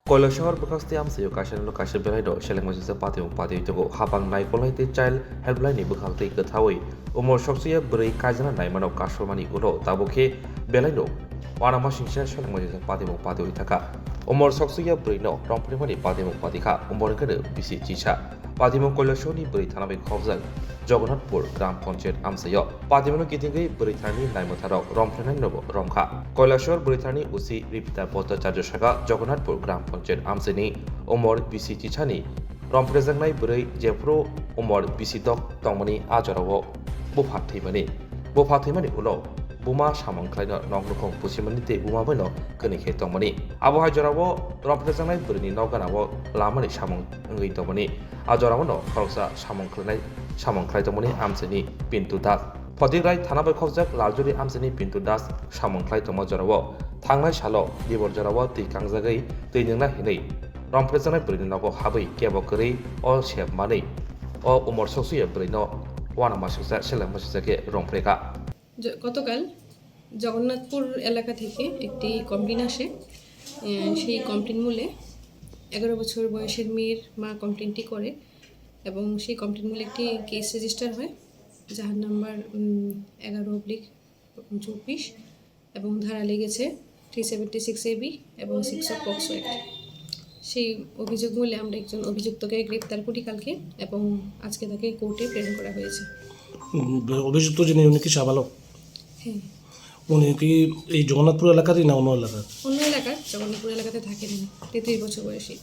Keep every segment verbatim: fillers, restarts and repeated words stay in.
Koilashahar bwkhaksti amchaio kaisa nokno kaisa belaino selengmasingcha patimung patiwi tongo. Hapang naikolnai tei Child Helpline ni bwkhak tei kwthawi umor soksuya bwrwi kaijana naimano kasolmani ulo tabuk khe belaino uanamasingcha selengmasingcha patimung patiwi thangkha. Umor soksuya bwrwino romphreimani patimung patikha, umor hwnkhe bisi chisa. Patimung Koilashaharni bwrwi thana bai khobjak Jagannathpur Gram Panchayat amchaio. Patimungno kitingwi bwrwi thanani naimwtharok romphreinainobo romkha. Koilashahar bwrwi thanani O C Ripita Bhattacharya sakha, Jagannathpur Gram Panchayat amchaini umor bisi chisani romphrejaknai bwrwi jephuru umor bisi dok tongmani a jorao bupha thwimani. Bupha thwimani ulo buma samung khlaino nok nukhung pusimani tei buma baino kwnwi khe tongmani. Abo hai jorao romphrejaknai bwrwini nok ganao lamani samung wngwi tongmani. A jorao no khoroksa samung khlainai, samung khlai tongmani amchaini Pintu Das. Photikrai thana bai khobjak Laljuri amchaini Pintu Das samung khlai tongma jorao thangnai salo dibor jorao twi kangjagwi twi nwngna hinwi romphrejaknai bwrwini nogo habwi kebo kwrwi o sep manwi o umor soksuya bwrwino uanamasingcha selengmasingcha khe romphrekha. জ-, গতকাল জগন্নাথপুর এলাকা থেকে একটি কমপ্লেন আসে। এ, সেই কমপ্লেন মূলে এগারো বছর বয়সের মেয়ের মা কমপ্লেনটি করে এবং সেই কমপ্লেন মূলে একটি কেস রেজিস্টার হয়, যাহার নাম্বার, উম, এগারো অবলিক চব্বিশ এবং ধারা লেগেছে three seventy six A B এবং সিক্স অফ পক্সো অ্যাক্ট। সেই অভিযোগ মূলে আমরা একজন অভিযুক্তকে গ্রেপ্তার করি কালকে এবং আজকে তাকে কোর্টে প্রেরণ করা হয়েছে। উম, অভিযুক্ত যিনি, উনি কি সাবালক? হ্যাঁ। উনি কি এই জগন্নাথপুর এলাকারই না অন্য এলাকার? অন্য এলাকার, জগন্নাথপুর এলাকাতে থাকেন উনি, তেত্রিশ বছর বয়সী।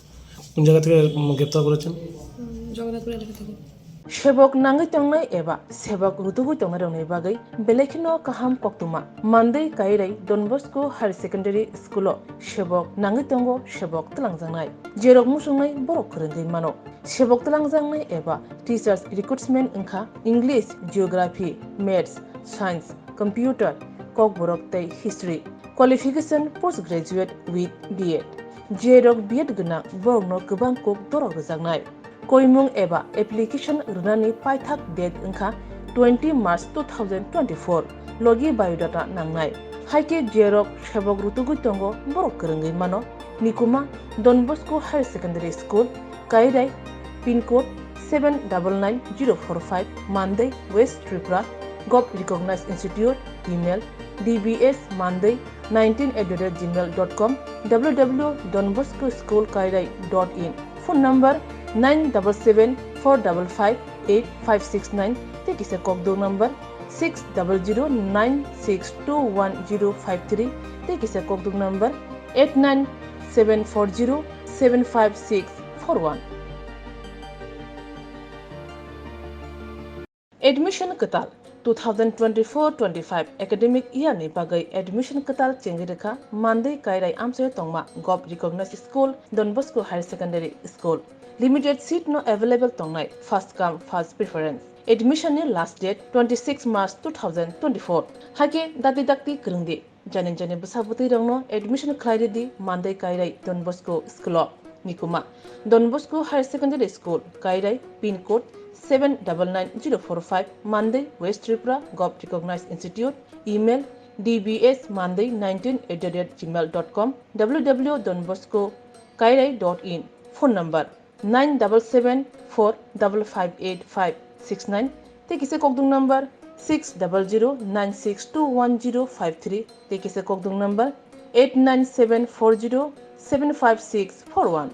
কোন জায়গা থেকে, উম, গ্রেপ্তার করেছেন? উম, জগন্নাথপুর এলাকা থেকে। Sebok nangwi tongnai eba sebok rutugwi tongnai rokni bagwi belai kheno kaham koktwma. Mandwi Kairai Don Bosco Higher Secondary School o sebok nangwi tongo, sebok twlangjaknai. Jerok muchungnai borok kwrwngwi mano. Sebok twlangjaknai eba teachers recruitment wngkha English, Geography, Maths, Science, Computer, Kokborok tei History. Qualification post graduate with B Ed. Jerok B Ed gwnang borokno kwbang kok dorok rwjaknai. Koimung eba application rwnani paithak date wngkha twenty March two thousand twenty-four. Logi biodata nangnai. Haikhe jerok sebok rutugwi tongo borok kwrwngwi mano. Nikuma, Don Bosco Higher Secondary School, Kairai, pin code seven double nine zero four five, Mandai, West Tripura, Govt Recognized Institute, email D B S Mandai nineteen at the rate gmail dot com, W W W dot don bosco school kairai dot in, phone number nine double seven four double five eight five six nine, tei kisa kokduk number six double zero nine six two one zero five three, tei kisa kokduk number eight nine seven four zero seven five six four one. Admission kwtal two thousand twenty-four twenty-five academic year ni bagwi admission kwtal chengwi rwkha Mandai Kairai amchaio tongma Govt Recognized School, Don Bosco Higher Secondary School. Limited seat no available tongnai, first come first preference. Admission ni last date twenty-six March two thousand twenty-four. Haikhe dakti dakti kwrwngdi. Jani jani bwsa bwtwi rokno admission khlai ridi Mandai Kairai Don Bosco School o. Nikuma, Don Bosco Higher Secondary School, Kairai, pin code seven double nine zero four five, Mandai, West Tripura, Govt Recognized Institute, email D B S Mandai nineteen at the rate gmail dot com, W W W dot don bosco kairai dot in, phone number nine double seven four double five eight five six nine, tei kisa kokduk number six double zero nine six two one zero five three, tei kisa kokduk number eight nine seven four zero seven five six four one.